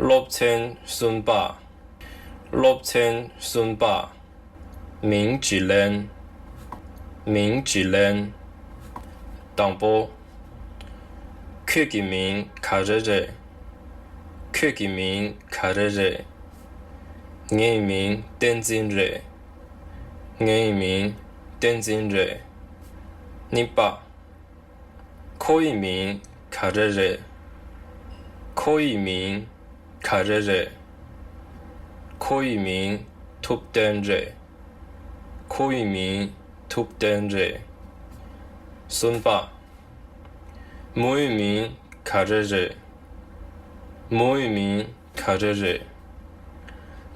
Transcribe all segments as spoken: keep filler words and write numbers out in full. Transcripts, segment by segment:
སློབ་ཚན་གསུམ་པ། སློབ་ཚན་གསུམ་པ། མིང་བརྗེ་ལེན། མིང་བརྗེ་ལེན། དང་པོ། ཁྱོད་ཀྱི་མིང་ག་རེ་རེད། ཁྱོད་ཀྱི་མིང་ག་རེ་རེད། ངའི་མིང་བསྟན་འཛིན་རེད། ངའི་མིང་བསྟན་འཛིན་རེད། གཉིས་པ། ཁོ་ཡི་མིང་ག་རེ་རེད། ཁོ་ཡི་མིང་ག་རེ་རེད། ཁོ་ཡི་མིང་ཐུབ་བསྟན་རེད། ཁོ་ཡི་མིང་ཐུབ་བསྟན་རེད། གསུམ་པ། མོ་ཡི་མིང་ག་རེ་རེད། མོ་ཡི་མིང་ག་རེ་རེད།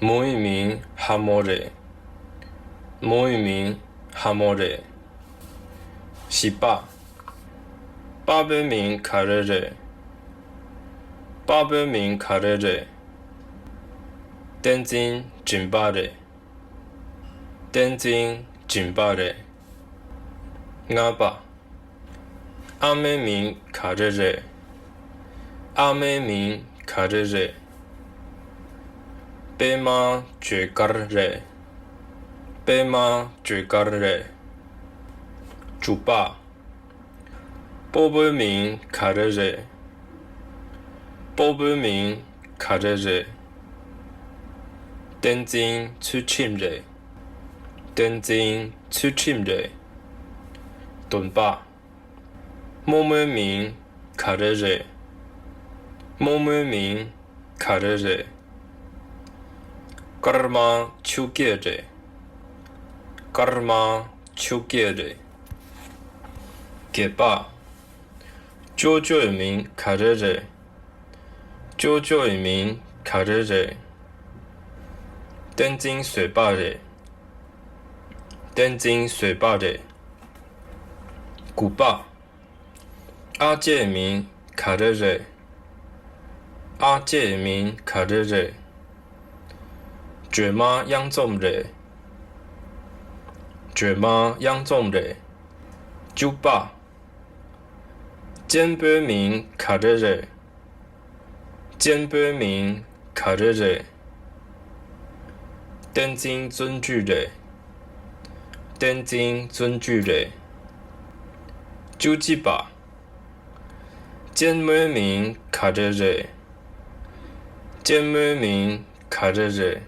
མོ་ཡི་མིང་ལྷ་མོ་རེད། མོ་ཡི་མིང་ལྷ་མོ་རེད། བཞི་པ། པ་ཕའི་མིང་ག་རེ་རེད། པ་ཕའི་མིང་ག་རེ་རེད། བསྟན་འཛིན་སྦྱིན་པ་རེད། བསྟན་འཛིན་སྦྱིན་པ་རེད། ལྔ་པ། ཨ་མའི་མིང་ག་རེ་རེད། ཨ་མའི་མིང་ག་རེ་རེད། པད་མ་བརྗོད་དཀར་རེད། པད་མ་བརྗོད་དཀར་རེད། དྲུག་པ། སྤོ་བོའི་མིང་ག་རེ་རེད། སྤོ་བོའི་མིང་ག་རེ་རེད། བསྟན་འཛིན་ཚུལ་ཁྲིམས་རེད། བསྟན་འཛིན་ཚུལ་ཁྲིམས་རེད། བདུན་པ། རྨོ་མོའི་མིང་ག་རེ་རེད། རྨོ་མོའི་མིང་ག་རེ་རེད། ཀརྨ་ཆོས་རྒྱལ་རེད། ཀརྨ་ཆོས་རྒྱལ་རེད། བརྒྱད་པ། ཅོ་ཅོའི་མིང་ག་རེ་རེད། ཅོ་ཅོའི་མིང་ག་རེ་རེད། བསྟན་འཛིན་བཟོད་པ་རེད། བསྟན་འཛིན་བཟོད་པ་རེད། དགུ་པ། ཨ་ཅེའི་མིང་ག་རེ་རེད། ཨ་ཅེའི་མིང་ག་རེ་རེད། སྒྲོལ་མ་གཡང་འཛོམས་རེད། སྒྲོལ་མ་གཡང་འཛོམས་རེད། བཅུ་པ། གཅེན་པོའི་མིང་ག་རེ་རེད། གཅེན་པོའི་མིང་ག་རེ་རེད། བསྟན་འཛིན་བརྩོན་འགྲུས་རེད། བསྟན་འཛིན་བརྩོན་འགྲུས་རེད། བཅུ་གཅིག་པ། གཅེན་མོའི་མིང་ག་རེ་རེད། གཅེན་མོའི་མིང་ག་རེ་རེད།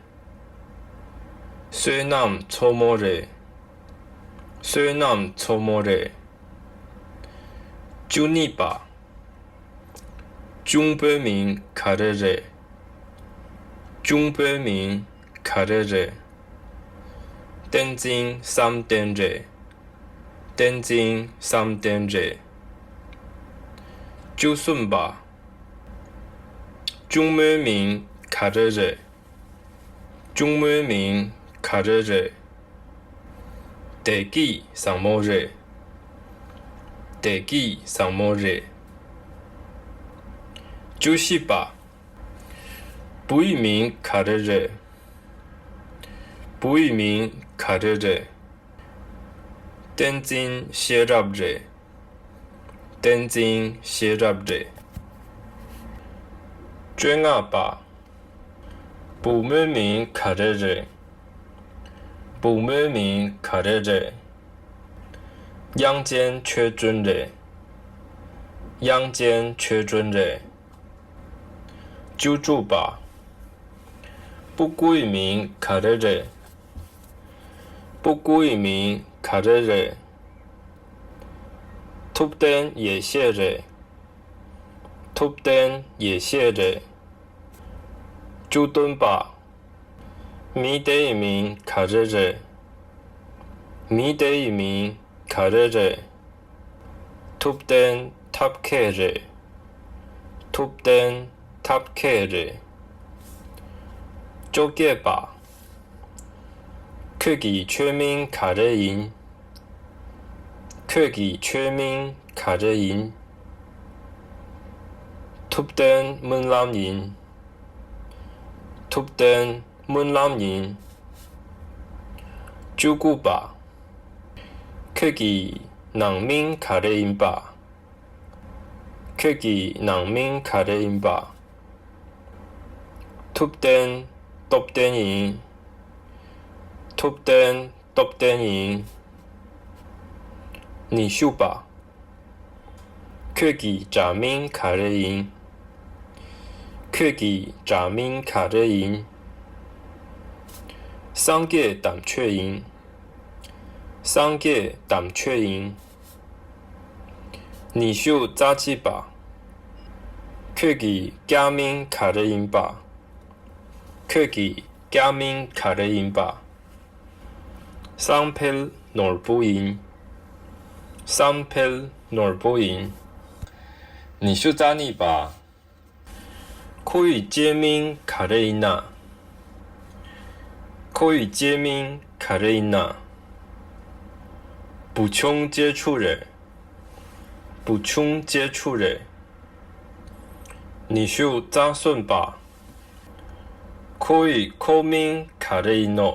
བསོད་ནམས་མཚོ་མོ་རེད། བསོད་ནམས་མཚོ་མོ་རེད། བཅུ་གཉིས་པ། གཅུང་པོའི་མིང་ག་རེ་རེད། གཅུང་པོའི་མིང་ག་རེ་རེད། བསྟན་འཛིན་བསམ་གཏན་རེད། བསྟན་འཛིན་བསམ་གཏན་རེད། བཅུ་གསུམ་པ། གཅུང་མོའི་མིང་ག་རེ་རེད། གཅུང་མོའི་མིང་ག་རེ་རེད། བདེ་སྐྱིད་བཟང་མོ་རེད། བདེ་སྐྱིད་བཟང་མོ་རེད། བཅུ་བཞི་པ། བུ་ཡི་མིང་ག་རེ་རེད། བུ་ཡི་མིང་ག་རེ་རེད། བསྟན་འཛིན་ཤེས་རབ་རེད། བསྟན་འཛིན་ཤེས་རབ་རེད། བཅོ་ལྔ་པ། བུ་མོའི་མིང་ག་རེ་རེད། བུ་མོའི་མིང་ག་རེ་རེད། དབྱངས་ཅན་ཆོས་སྒྲོན་རེད། དབྱངས་ཅན་ཆོས་སྒྲོན་རེད། བཅུ་དྲུག་པ། སྤུ་གུ་ཡི་མིང་ག་རེ་རེད། སྤུ་གུ་ཡི་མིང་ག་རེ་རེད། ཐུབ་བསྟན་ཡེ་ཤེས་རེད། ཐུབ་བསྟན་ཡེ་ཤེས་རེད། བཅུ་བདུན་པ། མི་དེ་ཡི་མིང་ག་རེ་རེད། མི་དེ་ཡི་མིང་ག་རེ་རེད། ཐུབ་བསྟན་ཐབས་མཁས་རེད། ཐུབ་བསྟན་ཐབས་མཁས་རེད། བཅོ་བརྒྱད་པ། ཁྱོད་ཀྱི་ཆོས་མིང་ག་རེ་ཡིན། ཁྱོད་ཀྱི་ཆོས་མིང་ག་རེ་ཡིན། ཐུབ་བསྟན་སྨོན་ལམ་ཡིན། ཐུབ་བསྟན་སྨོན་ལམ་ཡིན། བཅུ་དགུ་པ། ཁྱོད་ཀྱི་ནང་མིང་ག་རེ་ཡིན་པ། ཁྱོད་ཀྱི་ནང་མིང་ག་རེ་ཡིན་པ། ཐུབ་བསྟན་སྟོབས་ལྡན་ཡིན། ཐུབ་བསྟན་སྟོབས་ལྡན་ཡིན། ནུས་ཤུགས་པ། ཁྱོད་ཀྱི་འདྲ་མིན་ག་རེ་ཡིན། ཁྱོད་ཀྱི་འདྲ་མིན་ག་རེ་ཡིན། སངས་རྒྱས་དམ་ཆོས་ཡིན། སངས་རྒྱས་དམ་ཆོས་ཡིན། ནུས་ཤུགས་རྩ་གཅིག་པ། ཁྱོད་ཀྱི་སྐྱ་མིང་ག་རེ་ཡིན་པ། ཁྱོད་ཀྱི་སྐྱ་མིང་ག་རེ་ཡིན་པ། བསམ་འཕེལ་ནོར་བུ་ཡིན། བསམ་འཕེལ་ནོར་བུ་ཡིན། ཉི་ཤུ་རྩ་གཉིས་པ། ཁོ་ཡི་སྐྱེ་མིང་ག་རེ་ཡིན་ན། ཁོ་ཡི་སྐྱེ་མིང་ག་རེ་ཡིན་ན། བུ་ཆུང་སྐྱེས་ཆུང་རེད། བུ་ཆུང་སྐྱེས་ཆུང་རེད། ཉི་ཤུ་རྩ་གསུམ་པ། ཁོ་ཡི་ཁོག་མིང་ག་རེ་ཡིན་ནོ།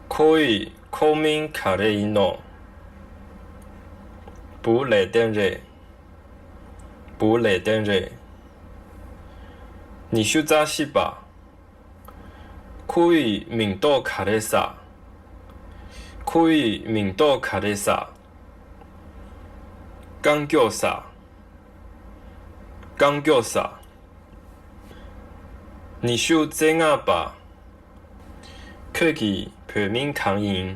ཁོ་ཡི་ཁོག་མིང་ག་རེ་ཡིན་ནོ། བུ་ལེགས་ལྡན་རེད། བུ་ལེགས་ལྡན་རེད། ཉི་ཤུ་རྩ་བཞི་པ། ཁོ་ཡི་མིང་ཐོག་ག་རེ་ཟེར། ཁོ་ཡི་མིང་ཐོག་ག་རེ་ཟེར། རྐང་མགྱོགས་ཟེར། རྐང་མགྱོགས་ཟེར། ཉི་ཤུ་རྩ་ལྔ་པ། ཁྱོད་ཀྱི་བོད་མིང་གང་ཡིན།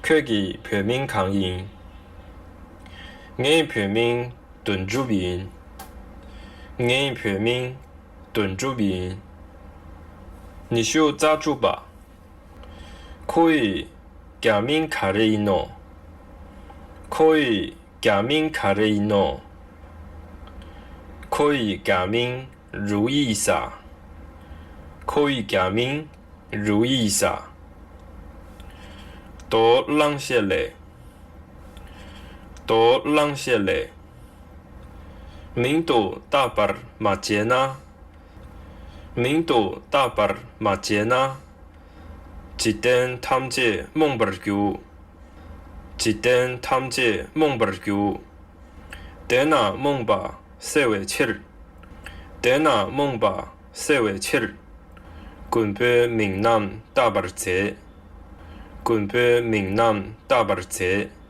ཁྱོད་ཀྱི་བོད་མིང་གང་ཡིན། ངའི་བོད་མིང་དོན་གྲུབ་ཡིན། ངའི་བོད་མིང་དོན་གྲུབ་ཡིན། ཉི་ཤུ་རྩ་དྲུག་པ། ཁོ་ཡི་རྒྱ་མིང་ག་རེ་ཡིན་ནོ། ཁོ་ཡི་རྒྱ་མིང་ག་རེ་ཡིན་ནོ། ཁོ་ཡི་རྒྱ་མིང་རུའུ་ཡི་ཟེར། ཁོ་ཡི་རྒྱ་མིང་རུའུ་ཡི་ཟེར། དོ་སྣང་བྱེད་ལེ། དོ་སྣང་བྱེད་ལེ། མིང་དུ་བཏགས་པར་མ་བྱས་ན། མིང་དུ་བཏགས་པར་མ་བྱས་ན། འཇིག་རྟེན་ཐམས་ཅད་རྨོངས་པར་འགྱུར། འཇིག་རྟེན་ཐམས་ཅད་རྨོངས་པར་འགྱུར། དེས་ན་རྨོངས་པ་སེལ་བའི་ཕྱིར། དེས་ན་རྨོངས་པ་སེལ་བའི་ཕྱིར། མགོན་པོའི་མིང་རྣམས་བཏགས་པར་མཛད། མགོན་པོའི་མིང་རྣམས་བཏགས་པར་མཛད།